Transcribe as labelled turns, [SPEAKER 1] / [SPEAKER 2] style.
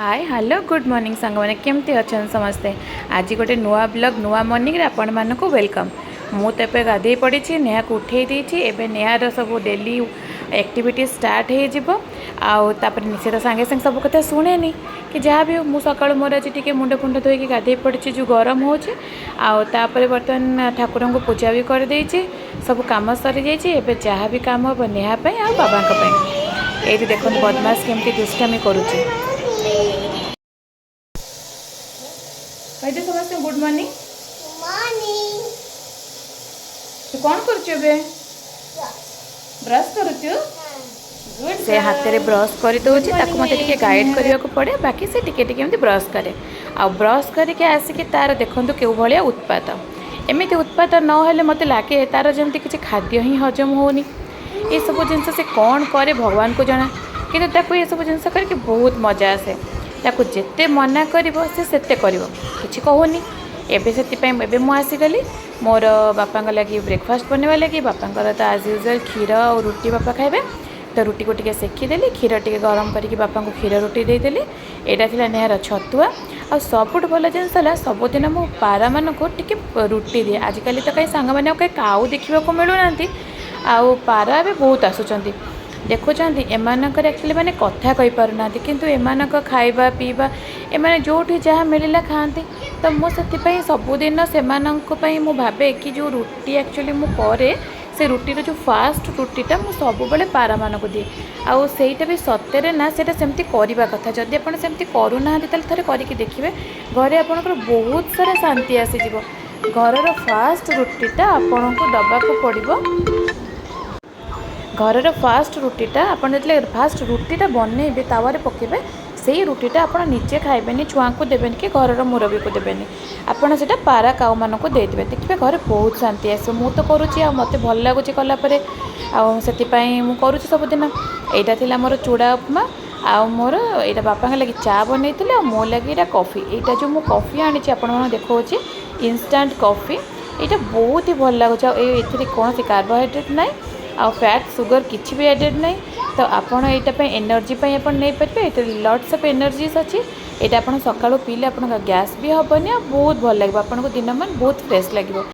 [SPEAKER 1] ହାଏ, hello, good morning ସାଙ୍ଗମାନେ। କେମିତି ଅଛନ୍ତି ସମସ୍ତେ? ଆଜି ଗୋଟେ ନୂଆ ବ୍ଲଗ୍, ନୂଆ ମର୍ଣ୍ଣିଂରେ ଆପଣମାନଙ୍କୁ welcome. ମୁଁ ତ ଏବେ ଗାଧେଇ ପଡ଼ିଛି, ନେହାକୁ ଉଠେଇ ଦେଇଛି। ଏବେ ନେହାର ସବୁ ଡେଲି ଆକ୍ଟିଭିଟି ଷ୍ଟାର୍ଟ ହେଇଯିବ। ଆଉ ତାପରେ ସେ ତ ସାଙ୍ଗେ ସାଙ୍ଗେ ସବୁ କଥା ଶୁଣେନି କି ଯାହା ବି ହଉ। ମୁଁ ସକାଳୁ ମୋର ଆଜି ଟିକେ ମୁଣ୍ଡ ଫୁଣ୍ଡ ଧୋଇକି ଗାଧେଇ ପଡ଼ିଛି, ଯେଉଁ ଗରମ ହେଉଛି। ଆଉ ତାପରେ ବର୍ତ୍ତମାନ ଠାକୁରଙ୍କୁ ପୂଜା ବି କରିଦେଇଛି, ସବୁ କାମ ସରିଯାଇଛି। ଏବେ ଯାହା ବି କାମ ହେବ ନେହା ପାଇଁ ଆଉ ବାବାଙ୍କ ପାଇଁ। ଏଇଠି ଦେଖନ୍ତୁ, ବଦମାସ କେମିତି ଦୁଷ୍ଟାମି କରୁଛି। କହିଦେ ସମସ୍ତଙ୍କୁ ଗୁଡ୍ ମର୍ଣ୍ଣିଂ।
[SPEAKER 2] ମର୍ଣ୍ଣିଂ।
[SPEAKER 1] ତୁ କ'ଣ କରୁଛୁ ଏବେ? ବ୍ରସ୍ କରୁଛୁ? ସେ ହାତରେ ବ୍ରସ୍ କରିଦେଉଛି। ତାକୁ ମୋତେ ଟିକେ ଗାଇଡ଼ କରିବାକୁ ପଡ଼େ, ବାକି ସେ ଟିକେ ଟିକେ ଏମିତି ବ୍ରସ୍ କରେ। ଆଉ ବ୍ରସ୍ କରିକି ଆସିକି ତାର ଦେଖନ୍ତୁ କେଉଁ ଭଳିଆ ଉତ୍ପାତ। ଏମିତି ଉତ୍ପାତ ନହେଲେ ମୋତେ ଲାଗେ ତାର ଯେମିତି କିଛି ଖାଦ୍ୟ ହିଁ ହଜମ ହେଉନି। ଏସବୁ ଜିନିଷ ସେ କ'ଣ କରେ ଭଗବାନଙ୍କୁ ଜଣା, କିନ୍ତୁ ତାକୁ ଏସବୁ ଜିନିଷ କରିକି ବହୁତ ମଜା ଆସେ। ତାକୁ ଯେତେ ମନା କରିବ, ସେ ସେତେ କରିବ। କିଛି କହୁନି ଏବେ। ସେଥିପାଇଁ ଏବେ ମୁଁ ଆସିଗଲି ମୋର ବାପାଙ୍କ ଲାଗି ବ୍ରେକଫାଷ୍ଟ ବନେଇବା ଲାଗି। ବାପାଙ୍କର ତ ଆଜ୍ ୟୁଜୁଆଲ୍ କ୍ଷୀର ଆଉ ରୁଟି ବାପା ଖାଇବେ। ତ ରୁଟିକୁ ଟିକେ ସେକିଦେଲି, କ୍ଷୀର ଟିକେ ଗରମ କରିକି ବାପାଙ୍କୁ କ୍ଷୀର ରୁଟି ଦେଇଦେଲି। ଏଇଟା ଥିଲା ନେହାର ଛତୁଆ। ଆଉ ସବୁଠୁ ଭଲ ଜିନିଷ ହେଲା, ସବୁଦିନ ମୁଁ ପାରାମାନଙ୍କୁ ଟିକେ ରୁଟି ଦିଏ। ଆଜିକାଲି ତ କାହିଁ ସାଙ୍ଗମାନେ ଆଉ କାହିଁ କାଉ ଦେଖିବାକୁ ମିଳୁନାହାନ୍ତି, ଆଉ ପାରା ଏବେ ବହୁତ ଆସୁଛନ୍ତି। ଦେଖୁଛନ୍ତି, ଏମାନଙ୍କର ଆକ୍ଚୁଆଲି ମାନେ କଥା କହିପାରୁନାହାନ୍ତି, କିନ୍ତୁ ଏମାନଙ୍କ ଖାଇବା ପିଇବା, ଏମାନେ ଯେଉଁଠି ଯାହା ମିଳିଲା ଖାଆନ୍ତି। ତ ମୁଁ ସେଥିପାଇଁ ସବୁଦିନ ସେମାନଙ୍କ ପାଇଁ ମୁଁ ଭାବେ କି ଯେଉଁ ରୁଟି ଆକ୍ଚୁଆଲି ମୁଁ କରେ, ସେ ରୁଟିର ଯେଉଁ ଫାଷ୍ଟ ରୁଟିଟା ମୁଁ ସବୁବେଳେ ପାରାମାନଙ୍କୁ ଦିଏ। ଆଉ ସେଇଟା ବି ସତରେ ନା, ସେଇଟା ସେମିତି କରିବା କଥା। ଯଦି ଆପଣ ସେମିତି କରୁନାହାନ୍ତି, ତାହେଲେ ଥରେ କରିକି ଦେଖିବେ। ଘରେ ଆପଣଙ୍କର ବହୁତ ସାରା ଶାନ୍ତି ଆସିଯିବ। ଘରର ଫାଷ୍ଟ ରୁଟିଟା ଆପଣଙ୍କୁ ଦେବାକୁ ପଡ଼ିବ। ଘରର ଫାଷ୍ଟ ରୁଟିଟା ଆପଣ ଯେତେବେଳେ ଫାଷ୍ଟ ରୁଟିଟା ବନେଇବେ, ତାୱାରେ ପକାଇବେ, ସେଇ ରୁଟିଟା ଆପଣ ନିଜେ ଖାଇବେନି, ଛୁଆଙ୍କୁ ଦେବେନି କି ଘରର ମୁରବୀକୁ ଦେବେନି। ଆପଣ ସେଇଟା ପାରା କାଉମାନଙ୍କୁ ଦେଇଦେବେ। ଦେଖିବେ, ଘରେ ବହୁତ ଶାନ୍ତି ଆସିବ। ମୁଁ ତ କରୁଛି ଆଉ ମୋତେ ଭଲ ଲାଗୁଛି କଲା ପରେ, ଆଉ ସେଥିପାଇଁ ମୁଁ କରୁଛି ସବୁଦିନ। ଏଇଟା ଥିଲା ମୋର ଚୁଡ଼ା ଉପମା। ଆଉ ମୋର ଏଇଟା ବାପାଙ୍କ ଲାଗି ଚା ବନେଇଥିଲି ଆଉ ମୋ ଲାଗି ଏଇଟା କଫି। ଏଇଟା ଯେଉଁ ମୁଁ କଫି ଆଣିଛି, ଆପଣମାନଙ୍କୁ ଦେଖାଉଛି, ଇନଷ୍ଟାଣ୍ଟ କଫି। ଏଇଟା ବହୁତ ହି ଭଲ ଲାଗୁଛି। ଆଉ ଏଥିରେ କୌଣସି କାର୍ବୋହାଇଡ୍ରେଟ୍ ନାହିଁ ଆଉ ଫ୍ୟାଟ୍, ସୁଗର କିଛି ବି ଆଡ଼େଡ଼ ନାହିଁ। ତ ଆପଣ ଏଇଟା ପାଇଁ ଏନର୍ଜି ପାଇଁ ଆପଣ ନେଇପାରିବେ। ଏଥିରେ ଲଟ୍ସ ଅଫ୍ ଏନର୍ଜିସ୍ ଅଛି। ଏଇଟା ଆପଣ ସକାଳୁ ପିଇଲେ ଆପଣଙ୍କ ଗ୍ୟାସ୍ ବି ହେବନି ଆଉ ବହୁତ ଭଲ ଲାଗିବ ଆପଣଙ୍କୁ, ଦିନମାନ ବହୁତ ଫ୍ରେଶ୍ ଲାଗିବ।